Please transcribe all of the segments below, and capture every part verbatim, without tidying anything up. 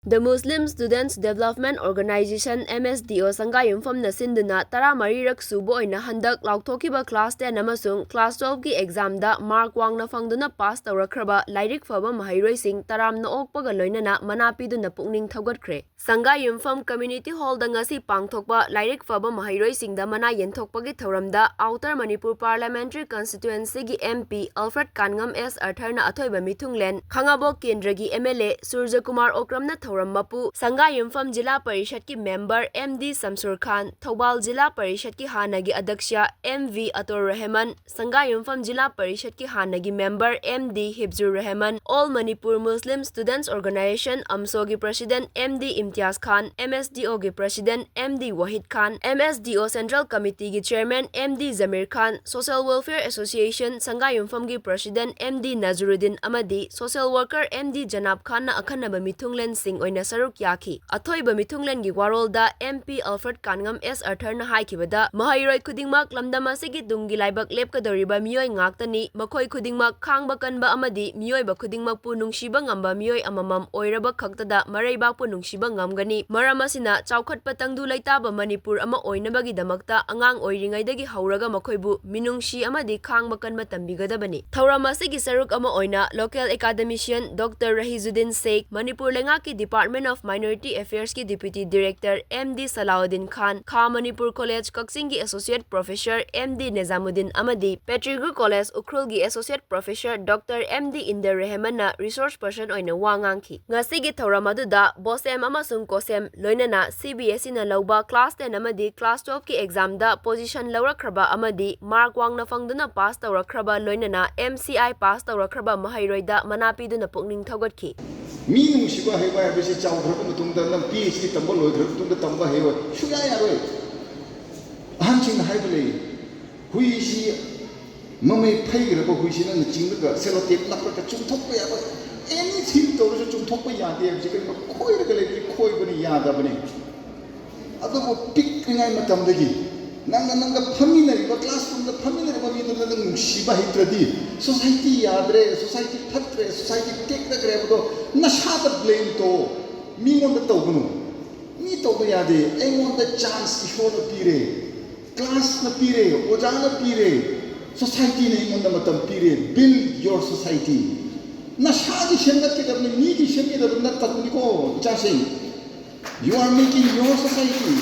The Muslim Students Development Organization, M S D O, ꯁꯪꯒꯥꯌꯨꯝꯐꯝꯅ ꯁꯤꯟꯗꯨꯅ ꯇꯔꯥꯃꯔꯤꯔꯛ ꯁꯨꯕ ꯑꯣꯏꯅ ꯍꯟꯗꯛ ꯂꯥꯎꯊꯣꯛꯈꯤꯕ class ten ꯑꯃꯁꯨꯡ class twelve ꯀꯤ exam ꯗ mark ꯋꯥꯡꯅ ꯐꯪꯗꯨꯅ pass ꯇꯧꯔꯛꯈ꯭ꯔꯕ ꯂꯥꯏꯔꯤꯛ ꯐꯕ ꯃꯍꯩꯔꯣꯏꯁꯤꯡ ꯇꯔꯥꯝꯅ ꯑꯣꯛꯄꯒ ꯂꯣꯏꯅꯅ ꯃꯅꯥ ꯄꯤꯗꯨꯅ ꯄꯨꯛꯅꯤꯡ ꯊꯧꯒꯠꯈ꯭ꯔꯦ꯫ ꯁꯪꯒꯥꯌꯨꯝꯐꯝ Community Hall ꯗ ꯉꯁꯤ ꯄꯥꯡꯊꯣꯛꯄ ꯂꯥꯏꯔꯤꯛ ꯐꯕ ꯃꯍꯩꯔꯣꯏꯁꯤꯡꯗ ꯃꯅꯥ ꯌꯦꯟꯊꯣꯛꯄꯒꯤ ꯊꯧꯔꯝꯗ Outer Manipur Parliamentary Constituency ꯒꯤ M P Alfred ꯀꯥꯟꯉꯝ S Arthur ꯅ ꯑꯊꯣꯏꯕ ꯃꯤꯊꯨꯡꯂꯦꯟ, ꯈꯥꯉꯕꯣꯛ ꯀꯦꯟꯗ꯭ꯔꯒꯤ M L A ꯁꯨꯔꯖꯀꯨꯃꯥꯔ ꯑꯣꯀ꯭ꯔꯝꯅ ꯊꯧꯔꯝ ꯃꯄꯨ, ꯁꯪꯒꯥꯌꯨꯝꯐꯝ ꯖꯤꯂꯥ ꯄꯔꯤꯁꯠꯀꯤ member M D ꯁꯝꯁꯨꯔ ꯈꯥꯟ, ꯊꯧꯕꯥꯜ ꯖꯤꯂꯥ ꯄꯔꯤꯁꯠꯀꯤ ꯍꯥꯟꯅꯒꯤ ꯑꯗꯛꯁ꯭ꯌ M V ꯑꯇꯨꯔ ꯔꯍꯃꯟ, ꯁꯪꯒꯥꯌꯨꯝꯐꯝ ꯖꯤꯂꯥ ꯄꯔꯤꯁꯠꯀꯤ ꯍꯥꯟꯅꯒꯤ member M D Hifzur Rahman, All Manipur Muslim Students Organization, ꯑꯝꯁꯣꯒꯤ president M D ꯏꯝꯇꯤꯌꯥꯖ ꯈꯥꯟ, M S D O ꯒꯤ president M D ꯋꯥꯍꯤꯗ ꯈꯥꯟ, M S D O Central Committee ꯒꯤ chairman M D ꯖꯃꯤꯔ ꯈꯥꯟ, Social Welfare Association ꯁꯪꯒꯥꯌꯨꯝꯐꯝꯒꯤ president M D ꯅꯖꯔꯨꯗꯤꯟ ꯑꯃꯗꯤ social worker M D ꯖꯅꯥꯕ ꯈꯥꯟꯅ ꯑꯈꯟꯅꯕ ꯃꯤꯊꯨꯡꯂꯦꯟꯁꯤꯡ ꯑꯣꯏꯅ ꯁꯔꯨꯛ ꯌꯥꯈꯤ꯫ ꯑꯊꯣꯏꯕ ꯃꯤꯊꯨꯡꯂꯦꯟꯒꯤ ꯋꯥꯔꯣꯜꯗ M P Alfred ꯀꯥꯟꯉꯝ S Arthur ꯅ ꯍꯥꯏꯈꯤꯕꯗ, ꯃꯍꯩꯔꯣꯏ ꯈꯨꯗꯤꯡꯃꯛ ꯂꯝꯗꯝ ꯑꯁꯤꯒꯤ ꯇꯨꯡꯒꯤ ꯂꯥꯏꯕꯛ ꯂꯦꯞꯀꯗꯧꯔꯤꯕ ꯃꯤꯑꯣꯏ ꯉꯥꯛꯇꯅꯤ꯫ ꯃꯈꯣꯏ ꯈꯨꯗꯤꯡꯃꯛ ꯈꯥꯡꯕ ꯀꯟꯕ ꯑꯃꯗꯤ ꯃꯤꯑꯣꯏꯕ ꯈꯨꯗꯤꯡꯃꯛꯄꯨ ꯅꯨꯡꯁꯤꯕ ꯉꯝꯕ ꯃꯤꯑꯣꯏ ꯑꯃꯃꯝ ꯑꯣꯏꯔꯕ ꯈꯛꯇꯗ ꯃꯔꯩꯕꯥꯛꯄꯨ ꯅꯨꯡꯁꯤꯕ ꯉꯝꯒꯅꯤ꯫ ꯃꯔꯝ ꯑꯁꯤꯅ, ꯆꯥꯎꯈꯠꯄ ꯇꯪꯗꯨ ꯂꯩꯇꯥꯕ ꯃꯅꯤꯄꯨꯔ ꯑꯃ ꯑꯣꯏꯅꯕꯒꯤꯗꯃꯛꯇ ꯑꯉꯥꯡ ꯑꯣꯏꯔꯤꯉꯩꯗꯒꯤ ꯍꯧꯔꯒ ꯃꯈꯣꯏꯕꯨ ꯃꯤꯅꯨꯡꯁꯤ ꯑꯃꯗꯤ ꯈꯥꯡꯕ ꯀꯟꯕ ꯇꯝꯕꯤꯒꯗꯕꯅꯤ꯫ ꯊꯧꯔꯝ ꯑꯁꯤꯒꯤ ꯁꯔꯨꯛ ꯑꯃ ꯑꯣꯏꯅ local academician Doctor ꯔꯍꯤꯖꯨꯗꯤꯟ ꯁꯦꯈ, ꯃꯅꯤꯄꯨꯔ ꯂꯩꯉꯥꯛꯀꯤ Department of Minority Affairs ꯀꯤ Deputy Director M D ꯁꯂꯥꯎꯗꯤꯟ ꯈꯥꯟ, ꯈꯥ ꯃꯅꯤꯄꯨꯔ College ꯀꯛꯆꯤꯡꯒꯤ Associate Professor M D ꯅꯤꯖꯥꯃꯨꯗꯤꯟ ꯑꯃꯗꯤ ꯄꯦꯇ꯭ꯔꯤꯒꯨ College ꯎꯈ꯭ꯔꯨꯜꯒꯤ Associate Professor Doctor M D ꯏꯟꯗꯔ ꯔꯦꯍꯃꯟꯅ resource person ꯑꯣꯏꯅ ꯋꯥ ꯉꯥꯡꯈꯤ꯫ ꯉꯁꯤꯒꯤ ꯊꯧꯔꯝ ꯑꯗꯨꯗ BOSEM ꯑꯃꯁꯨꯡ COHSEM ꯂꯣꯏꯅꯅ C B S E ꯅ ꯂꯧꯕ class ten ꯑꯃꯗꯤ class twelve ꯀꯤ exam ꯗ position ꯂꯧꯔꯛꯈ꯭ꯔꯕ ꯑꯃꯗꯤ mark ꯋꯥꯡꯅ ꯐꯪꯗꯨꯅ pass ꯇꯧꯔꯛꯈ꯭ꯔꯕ, ꯂꯣꯏꯅꯅ M C I pass ꯇꯧꯔꯛꯈ꯭ꯔꯕ ꯃꯍꯩꯔꯣꯏꯗ ꯃꯅꯥ ꯄꯤꯗꯨꯅ ꯄꯨꯛꯅꯤꯡ ꯊꯧꯒꯠꯈꯤ꯫ ꯃꯤ ꯅꯨꯡꯁꯤꯕ ꯍꯩꯕ ꯍꯥꯏꯕꯁꯤ ꯆꯥꯎꯈ꯭ꯔꯕ ꯃꯇꯨꯡꯗ, ꯅꯪ PhD ꯇꯝꯕ ꯂꯣꯏꯈ꯭ꯔꯕ ꯃꯇꯨꯡꯗ ꯇꯝꯕ ꯍꯩꯔꯣꯏ, ꯁꯨꯡꯌꯥ ꯌꯥꯔꯣꯏ꯫ ꯑꯍꯟꯁꯤꯡꯅ ꯍꯥꯏꯕ ꯂꯩ, ꯍꯨꯏꯁꯤ, ꯃꯃꯩ ꯐꯩꯈ꯭ꯔꯕ ꯍꯨꯏꯁꯤ ꯅꯪꯅ ꯆꯤꯡꯂꯒ sellotape ꯅꯞꯄꯒ ꯆꯨꯝꯊꯣꯛꯄ ꯌꯥꯕ, anything ꯇꯧꯔꯁꯨ ꯆꯨꯝꯊꯣꯛꯄ ꯌꯥꯗꯦ ꯍꯥꯏꯕꯁꯤ ꯀꯔꯤꯒꯨꯝꯕ ꯈꯣꯏꯔꯒ ꯂꯩꯕꯗꯤ ꯈꯣꯏꯕꯅꯤ, ꯌꯥꯗꯕꯅꯤ꯫ ꯑꯗꯨꯕꯨ ꯄꯤꯛꯂꯤꯉꯩ ꯃꯇꯝꯗꯒꯤ ꯅꯪꯅ, ꯅꯪꯒ ꯐꯝꯃꯤꯟꯅꯔꯤꯕ, classroom ꯗ ꯐꯝꯃꯤꯟꯅꯔꯤꯕ ꯃꯤꯗꯨ ꯅꯪ ꯅꯨꯡꯁꯤꯕ ꯍꯩꯇ꯭ꯔꯗꯤ, society ꯌꯥꯗ꯭ꯔꯦ, society ꯐꯠꯇ꯭ꯔꯦ, society ꯇꯦꯛꯅꯈ꯭ꯔꯦ ꯍꯥꯏꯕꯗꯣ ꯅꯁꯥꯗ blame ꯇꯧꯑꯣ꯫ ꯃꯤꯉꯣꯟꯗ ꯇꯧꯒꯅꯨ꯫ ꯃꯤ ꯇꯧꯕ ꯌꯥꯗꯦ꯫ ꯑꯩꯉꯣꯟꯗ ꯆꯥꯟꯁ ꯏꯁꯣꯔꯅ ꯄꯤꯔꯦ, ꯀ꯭ꯂꯥꯁꯅ ꯄꯤꯔꯦ, ꯑꯣꯖꯥꯅ ꯄꯤꯔꯦ, ꯁꯣꯁꯥꯏꯇꯤꯅ ꯑꯩꯉꯣꯟꯗ ꯃꯇꯝ ꯄꯤꯔꯦ꯫ Build your society. ꯅꯁꯥꯒꯤ ꯁꯦꯝꯒꯠꯀꯗꯕꯅꯤ, ꯃꯤꯒꯤ ꯁꯦꯝꯒꯗꯕ ꯅꯠꯇꯕꯅꯤꯀꯣ ꯏꯆꯥꯁꯤꯡ꯫ You are making your society.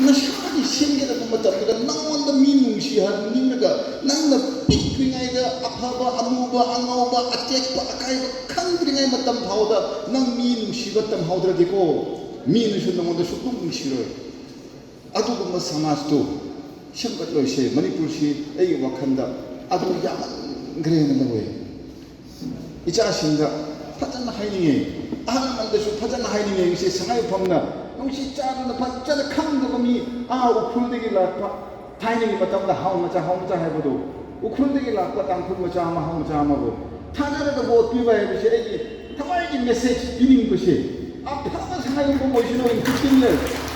ꯅꯁꯥꯒꯤ ꯁꯦꯝꯒꯗꯕ ꯃꯇꯝꯗꯨꯗ ꯅꯉꯣꯟꯗ ꯃꯤ ꯅꯨꯡꯁꯤꯍꯟꯅꯤꯡꯂꯒ, ꯅꯪꯅ ꯄꯤꯛꯂꯤꯉꯩꯗ ꯑꯐꯕ, ꯑꯃꯨꯕ, ꯑꯉꯧꯕ, ꯑꯇꯦꯛꯄ, ꯑꯀꯥꯏꯕ ꯈꯪꯗ꯭ꯔꯤꯉꯩ ꯃꯇꯝ ꯐꯥꯎꯗ ꯅꯪ ꯃꯤ ꯅꯨꯡꯁꯤꯕ ꯇꯝꯍꯧꯗ꯭ꯔꯗꯤꯀꯣ, ꯃꯤꯅꯁꯨ ꯅꯉꯣꯟꯗ ꯁꯨꯛꯅꯨꯡ ꯅꯨꯡꯁꯤꯔꯣꯏ꯫ ꯑꯗꯨꯒꯨꯝꯕ ꯁꯃꯥꯖꯇꯨ ꯁꯦꯝꯒꯠꯂꯣꯏꯁꯦ꯫ ꯃꯅꯤꯄꯨꯔꯁꯤ ꯑꯩꯒꯤ ꯋꯥꯈꯜꯗ ꯑꯗꯨ ꯌꯥꯝꯃꯟꯈ꯭ꯔꯦꯅ ꯂꯧꯋꯦ꯫ ꯏꯆꯥꯁꯤꯡꯗ ꯐꯖꯅ ꯍꯥꯏꯅꯤꯡꯉꯦ, ꯑꯍꯜ ꯂꯃꯟꯗꯁꯨ ꯐꯖꯅ ꯍꯥꯏꯅꯤꯡꯉꯦ꯫ ꯉꯁꯤ ꯁꯉꯥꯏꯌꯨꯝꯐꯝꯅ ꯅꯨꯡꯁꯤ ꯆꯥꯟꯅꯅ ꯐꯖꯅ ꯈꯪꯗꯕ ꯃꯤ, ꯑꯥ ꯎꯈ꯭ꯔꯨꯜꯗꯒꯤ ꯂꯥꯛꯄ, ꯊꯥꯏꯅꯒꯤ ꯃꯇꯝꯗ ꯍꯥꯎ ꯃꯆꯥ, ꯍꯥꯎ ꯃꯆꯥ ꯍꯥꯏꯕꯗꯣ, ꯎꯈ꯭ꯔꯨꯜꯗꯒꯤ ꯂꯥꯛꯄ ꯇꯥꯡꯈꯨꯜ ꯃꯆꯥ ꯑꯃ, ꯍꯥꯎ ꯃꯆꯥ ꯑꯃꯕꯨ ꯊꯥꯖꯔꯒ ꯚꯣꯠ ꯄꯤꯕ ꯍꯥꯏꯕꯁꯦ ꯑꯩꯒꯤ ꯊꯋꯥꯏꯒꯤ ꯃꯦꯁꯦꯖ ꯄꯤꯅꯤꯡꯕꯁꯦ꯫ ꯑꯐꯕ ꯁꯉꯥꯏꯌꯨꯝꯐꯝ ꯑꯣꯏꯁꯅꯨ in fifteen years꯫